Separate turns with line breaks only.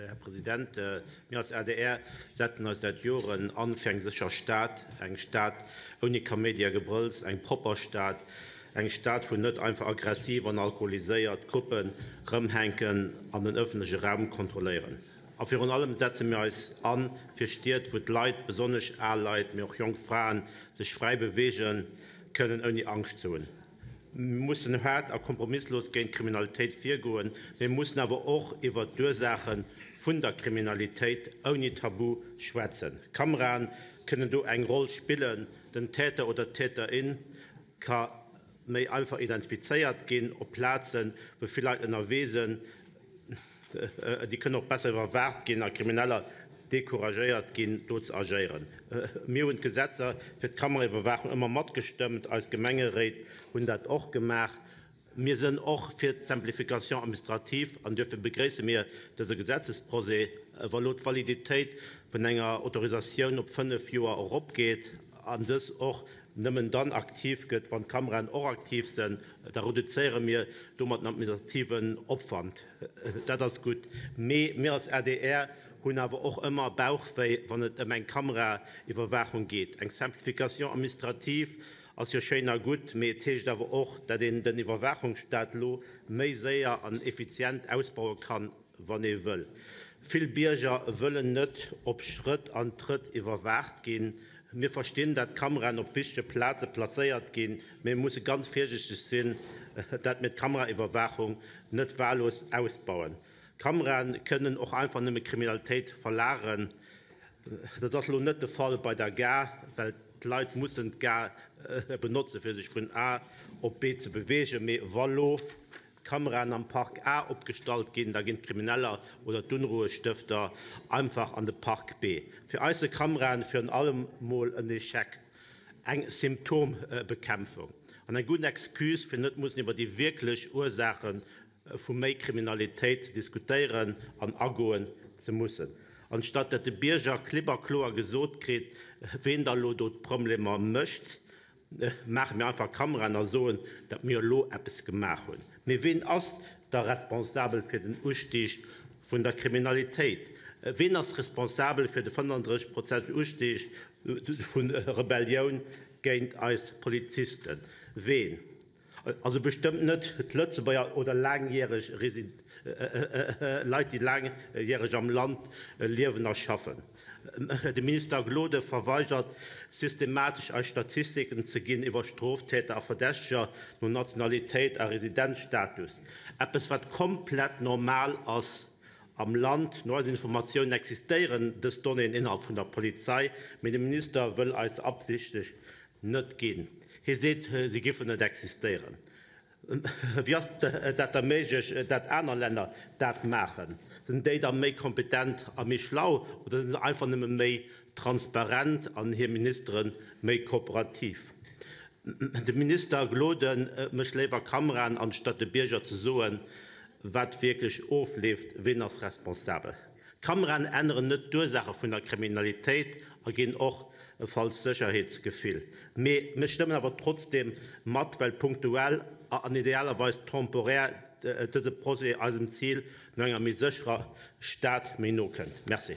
Här President. Mir als adr setzen eis säit Joren an fir eng sécher Stad, eng Stad ouni Kaméidi a Gebrëlls, eng propper Stad, eng Stad, wou net einfach aggressiv an alkoholiséiert Gruppen rëmhänken an den ëffentleche Raum kontrolléieren. A virun allem setze mir eis an fir Stied, wou d'Leit, besonnesch al Leit, mee och jonk Fraen, sech fräi beweege kënnen, ouni Angscht ze hunn. Mir mussen haart a kompromisslos géint d'Kriminalitéit virgoen, mee mir mussen awer och iwwert d'Ursaache vun der Kriminalitéit ouni Tabu schwätzen. Kamerae kënnen do eng Roll spillen. Den Täter oder d'Täterin ka méi einfach identifizéiert ginn op Plazen, wou vill Leit ënnerwee sinn. Déi kënnen och besser iwwerwaacht ginn a Krimineller decouragéiert ginn, do ze agéieren. Mir hunn d'Gesetzer fir d'Kameraiwwerwaachung ëmmer matgestëmmt. Eis Gemengeréit hunn dat och gemaach. Mir sënn och fir d'Simplification administrative an duerfir begréisse mir dëse Gesetzesprojet. Wa lo d'Validitéit vun enger Autorisatioun op 5 Joer eropgeet an dës och nëmmen dann aktiv gëtt, wann d'Kameraen och aktiv sënn, da reduzéiere mir domat den administrativen Opwand. Dat ass gutt. Mee mir als adr hunn awer och ëmmer Bauchwéi, wann et ëm eng Kameraiwwerwaachung geet. Eng Simplification administrative ass jo schéin a gutt, mee et heescht awer och, dat een den Iwwerwaachungsstaat lo méi séier an effizient ausbaue kann, wann ee wëll. Vill Bierger wëllen net op Schrëtt an Trëtt iwwerwaacht ginn. Mir verstinn, dat Kameraen op wichtege Plaze plazéiert ginn, mee mir musse ganz virsichteg sinn, dat mir d'Kameraiwwerwaachung net wahllos ausbauen. Kamerae kënnen och einfach nëmme Kriminalitéit verlageren. Dat ass elo net de Fall bei der Gare, well d'Leit mussen d'Gare benotze fir sech vun A op B ze beweegen. Mee wa lo Kameraen am Park A opgestallt ginn, da ginn d'Krimineller oder d'Unruhestëfter einfach an de Park B. Fir eis si Kameraen virun allem mol en Echec, eng Symptombekämpfung an eng gutt Excuse fir net mussen iwwer déi wierklech Ursaache vu méi Kriminalitéit ze diskutéieren an agoen ze mussen, anstatt dat de Bierger klipp a kloer gesot kritt, ween da lo do d'Problemer mécht, maache mir einfach Kameraen a soen, datt mir elo eppes gemaach hunn. Mee ween ass da responsabel fir den Ustig vun der Kriminalitéit? Ween ass responsabel fir de 35 prozentegen Ustig vu Rebellioun géint eis Polizisten? Ween? Also bestëmmt net d'Lëtzebuerger oder laangjäreg Leit, déi laangjäreg am Land liewen a schaffen. De Minister Gloden verweigert systematesch eis Statistiken ze ginn iwwer Stroftäter a Verdächteger no Nationalitéit a Residenzstatus, eppes wat komplett normal ass am Land. No eisen Informatiounen existéieren dës Donnéeën innerhalb vun der Polizei, mee de Minister wëll eis se absichtlech Net ginn. Hie seet, se giffen net existéieren. Wéi ass dat da méiglech, dat aner Länner dat maachen? Sinn déi da méi kompetent a méi schlau oder sinn se einfach nëmme méi transparent an hir Ministere méi kooperativ? De Minister Gloden mécht léiwer Kameraen, anstatt de Bierger ze soen, wat wierklech ofleeft, ween ass responsabel. Kameraen änneren net d'Ursaache vun der Kriminalitéit a ginn och e falscht Sécherheetsgefill. Mee mir stëmmen awer trotzdeem mat, well punktuell an idealerweis temporär dëse Projet eisem Zil no enger méi sécherer Stad méi no kënnt. Merci.